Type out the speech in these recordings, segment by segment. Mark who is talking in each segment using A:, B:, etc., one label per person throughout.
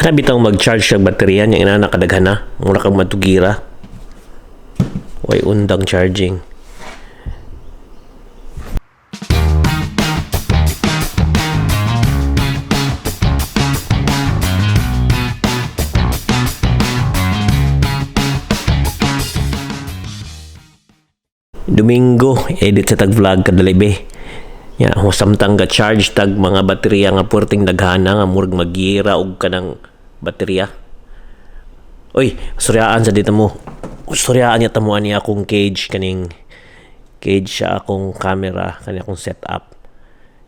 A: Kana bitang mag-charge siya baterya niya, inana kadaghan na. Mura kang matugira. Way undang charging. Domingo, edit sa tag vlog kadalibi. Ya, samtang ga charge tag mga baterya nga purting daghana nga murag magira og kanang baterya. Oy, suryaan sa dito mo. Suryaan niya tamo ani akong cage, kaning cage sa akong camera, kani akong setup.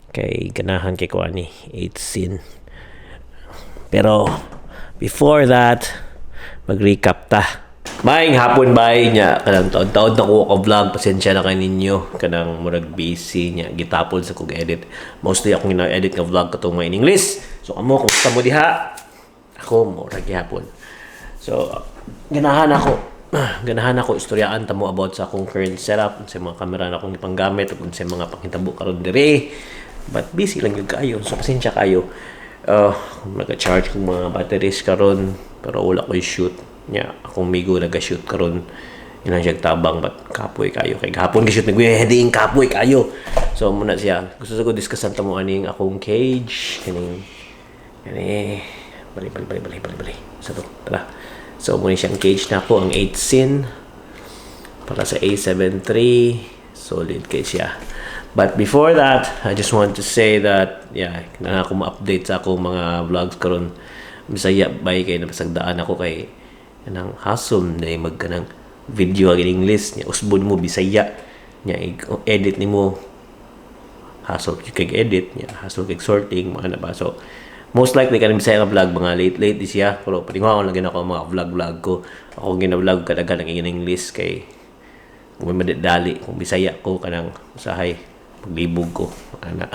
A: Kay ganahan kay ko ani 8 scene. Pero before that, mag-recap ta. Maayong hapon bay niya, kanang taon-taon na ko ka vlog, pasensya na kay ninyo, kanang murag busy niya, gitapon sa kog edit. Mostly akong gina-edit nga vlog katong mga in English. So kamo, kumusta mo diha? Ako murag gihapon. So ganahan ako istoryaan ta mo about sa akong current setup, sa mga kamera na akong ipanggamit ug sa mga panghitabo karon dire. But busy lang gyud kaayo, so pasensya kayo. Naga-charge kong mga batteries karon pero wala ko'y shoot. Nya, akong migo naga-shoot karon. Ilang siya tabang but kapoy kayo kay gahapon gi-shoot nag-heading kapoy kayo. So muna siya. Gusto sa ko discussan ta mo aning akong cage kaning kani bali bali bali bali bali bali sa to tara. So muna siyang cage na ako ang 8 sin para sa A7 III, solid kay siya. But before that, I just want to say that yeah, na ako ma-update sa akong mga vlogs karon Bisaya bay kay napasagdaan ako kay kanang hassle na mag kanang video ang English niya, usbon mo Bisaya niya, edit nimo, hassle kay edit niya, hassle kay sorting mga na ba. So most likely kanang Bisaya nga vlog mga late late di siya, pero patinguha lang ako mga vlog vlog ko. Ako gina-vlog kadaghan ang English kay kung may madali kung Bisaya ko kanang usahay paglibog ko ana.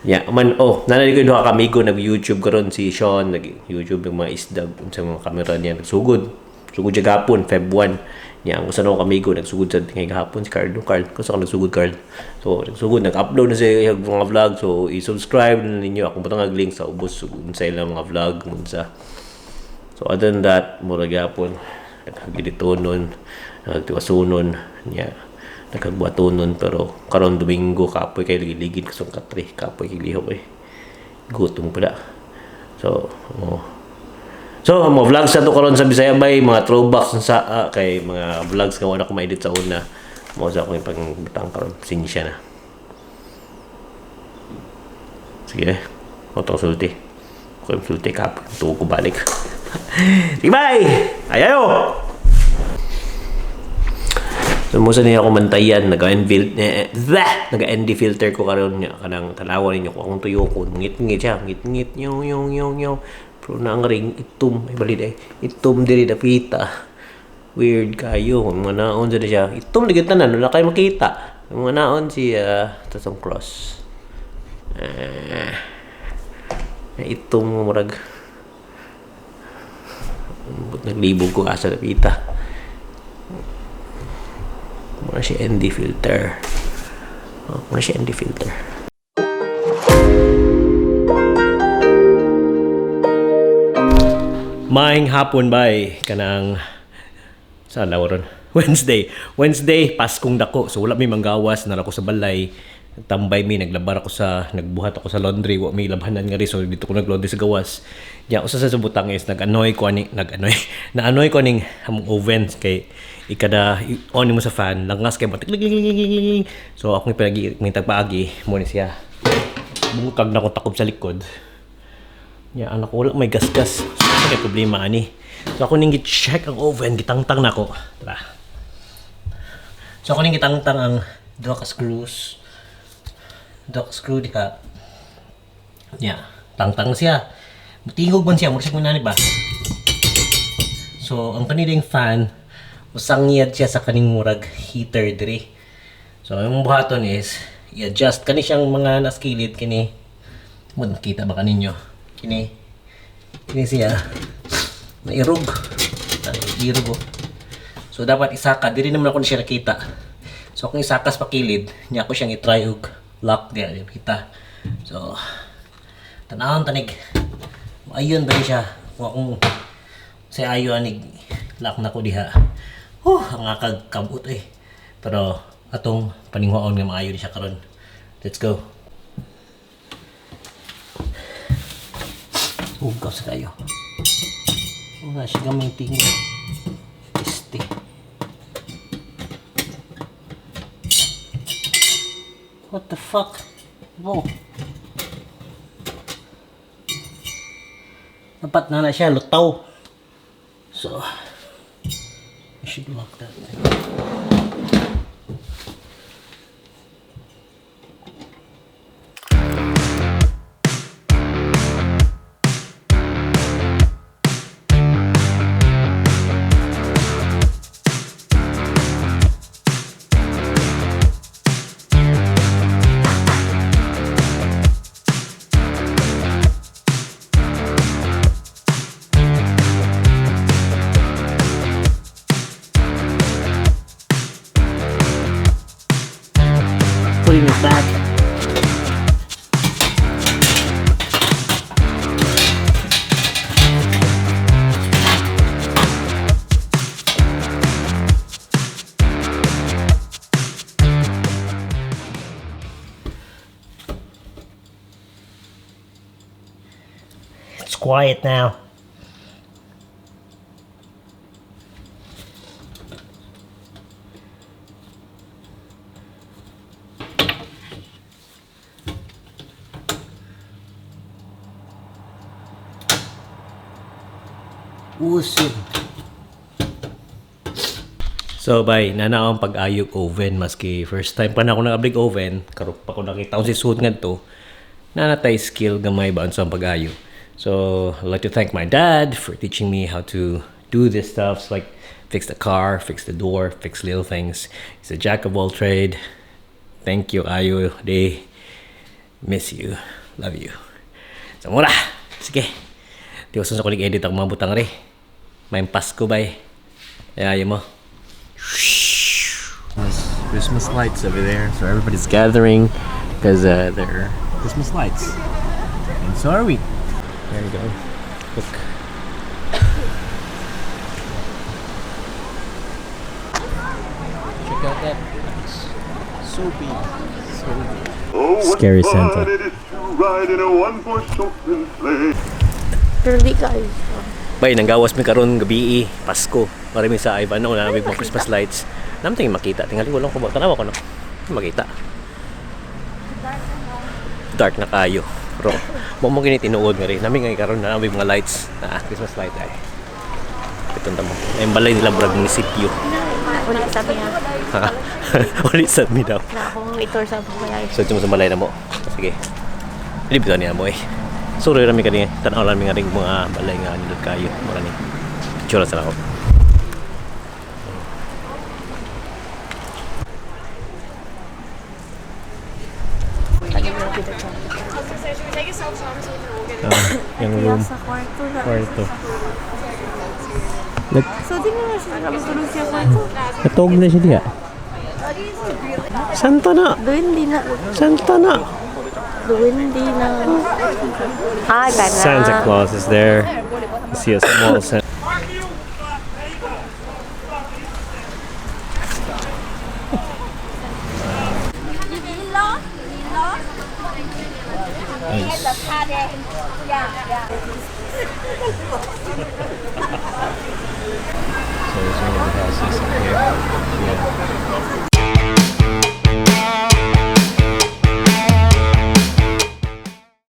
A: Yeah, man, oh, nanay ko duha ka amigo nag YouTube karon, si Sean nag YouTube ng mga isda sa mga kamera niya, nagsugod. Sugod siya gapon Feb 1. Niya ang usa nako kamigo nagsugod sa tingay gahapon, si Carlo. Carl, kusa ka nagsugod, Carl? So nagsugod, nag-upload na siya og mga vlog. So i-subscribe na ninyo akong butang link sa ubos sa ilang mga vlog unsa. So other than that, mura gyapon nagagilitonon, nagtiwasunon niya, nagkagbuhatonon, pero karon Domingo kapoy kay ligid kusong katri, kapoy kay lihok eh. Gutom pala. So, oh. So, mga vlogs na to karon sa Bisaya bay, mga throwbacks sa kay mga vlogs nga wala ko ma-edit sa una. Mo sa akong ipangbutang karon, sinsya na. Sige, otong sulti. Ko yung sulti kapoy, tuo ko balik. Sige, bye! Ayayo! So mo sa niya ako mantayan, nag-ND filter ko karon niya kanang tanawa ninyo kung akong tuyo ko ngit-ngit siya, ngit-ngit yung yung yung yung. Pero na ang ring itom ay balid ay itom diri dapita. Weird kayo kung mga naon sa siya. Itom lagi tanan wala kay makita. Ang mga naon siya tatong cross. Itom murag naglibog ko asa dapita. Muna siya ND filter. Oh, muna siya ND filter. Maayong hapon bay kanang sa ron. Wednesday. Wednesday, Paskong dako. So wala may manggawas, nara ko sa balay. Nagtambay mi, naglabar ako sa, nagbuhat ako sa laundry, wa may labhanan nga ri, so dito ko naglaundry sa gawas. Ya, usa sa butang is nag-annoy ko ani, nag-annoy. Na-annoy ko aning among oven kay ikada on mo sa fan, langas kay batik. So akong ipinagi may tagpaagi mo ni siya. Bungkag na ko takob sa likod. Ya, anak ko wala may gasgas. So kay problema ani. So ako ning gi-check ang oven, gitangtang nako. Tara. So ako ning gitangtang ang duha ka screws. Duha ka screw diha. Nya, tangtang siya. Mutingog man siya, mura siya nani ba? So ang kanilang fan musangyad siya sa kaning murag heater diri. So ang buhaton is i-adjust kani siyang mga naskilid kini. Mo makita ba kaninyo? Kini. Kini siya. Nairog. Nairog oh. So dapat isaka diri naman ako na siya nakita. So kung isakas pakilid, niya ako siyang i-try og lock diya di kita. So tanawon tanig. Ayun ba siya? Kung akong sa ayo anig lock na ko diha. Huh, ang akag kabot eh. Pero atong paningwaon nga maayo ni siya karon. Let's go. Hugaw sa kayo. Wala siya gamay tingin. Este. What the fuck? Bo. Dapat na na siya, lutaw. So, I should lock that thing. Putting it back. It's quiet now. Awesome. So, bay, nana akong pag-ayog oven maski first time pa na ako nag oven, karon pa ko nakita ko si suod ngadto. Nanatay skill gamay ba sa pag-ayo. So, I'd like to thank my dad for teaching me how to do this stuff, so like fix the car, fix the door, fix little things. He's a jack of all trade. Thank you, ayo. They miss you. Love you. So, mura. Sige. Tiwasan sa kulig edit ang mga butang re. May Pasko bay. Ay, ayaw mo. Christmas lights over there. So everybody's gathering because they're Christmas lights. And so are we. There you go. Look. Check out that. So big. So big.
B: Oh, what
A: Scary
B: fun
A: Santa.
B: it is to ride in a one-horse open sleigh.
C: Pero di kayo.
A: Bay, nanggawas mi karon gabi eh, Pasko. Marami sa Ivan na may mga Christmas lights. Namtay makita. Tingali walang ko ba tanawa ko no. Makita. Dark na kayo. Pero mo mo gini tinuod nga rin. Nami nga karon na may mga lights na Christmas light ay. Itong tamo. Ay balay nila murag munisipyo.
C: Ulit sabi niya
A: Ha? Ulit sa mi daw.
C: na akong itor sa balay.
A: So mo sa balay na mo. Sige. Dili bitaw niya mo eh. Suro rami kani tan-aw lang mi nga ring mga balay nga nindot kayo. Mura ni. Picture sa ako. Yung room.
C: Sa kwarto na.
A: Kwarto.
C: So, di nga siya nakatulog siya kwarto.
A: Natog na siya diha. Santa na!
C: Duwindi na.
A: Santa na!
C: Duwindi na. Ah, gana.
A: Santa Claus is there. You see a small Santa. Nice.